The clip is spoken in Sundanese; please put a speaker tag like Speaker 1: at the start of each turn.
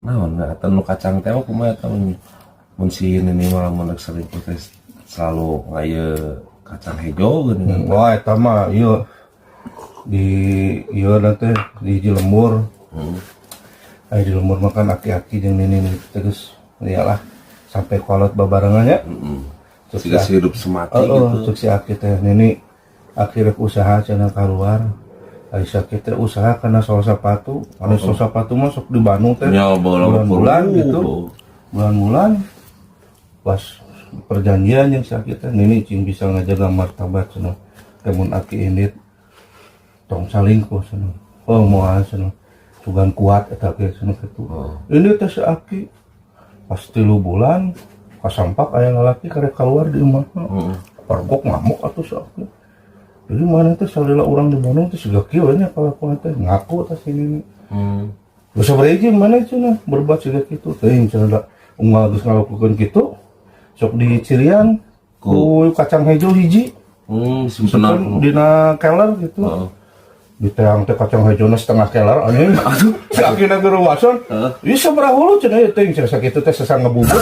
Speaker 1: Naon eta nu kacang teh mah kumaha eta mun mun si nini mah lamun rek selingkuh teh selalu ngaye kacang hejo geuning?
Speaker 2: Wah, eta mah ieu di ieu teh di hiji lembur. Aya di lembur makan aki-aki jeung nini terus iyalah sampai kolot babarengan nya. Cek
Speaker 1: Siga
Speaker 2: si
Speaker 1: hidup semati
Speaker 2: oh,
Speaker 1: gitu.
Speaker 2: Cek si aki teh, "Nini, aki rek usaha," cenah, keluar. Ari si aki teh usaha karena sol sepatu, anu sol sepatu mah sok di Bandung teh.
Speaker 1: Nya baheula.
Speaker 2: Bulan-bulan gitu. Bulan-bulan pas perjanjian yang si aki teh, "Nini cing bisa ngajaga martabat," cenah. "Kemun aki indit tong salingkuh," cenah. "Oh, moal," cenah. "Sugan kuat eta ge," cenah kitu. Ini teh si aki pas 3 bulan kasampak aya lalaki karek keluar di imah. Pergok ngamuk atuh si aki. Jadi mana teh salila urang di Bandung teh siga kieu nya kalakuan teh, ngaku teh si nini. Geus sabaraha hiji mana cenah berbuat siga kitu teuing cenah, da unggal geus ngalakukeun kitu sok dicirian ku kacang hejo hiji.
Speaker 1: Simpenan.
Speaker 2: Simpen dina keler gitu. Di teang teh kacang hejona setengah keler anjing. Aduh, si akina geus wason. Ieu sabaraha hulu cenah ieu teuing cenah, sakitu teh sesa ngebubur.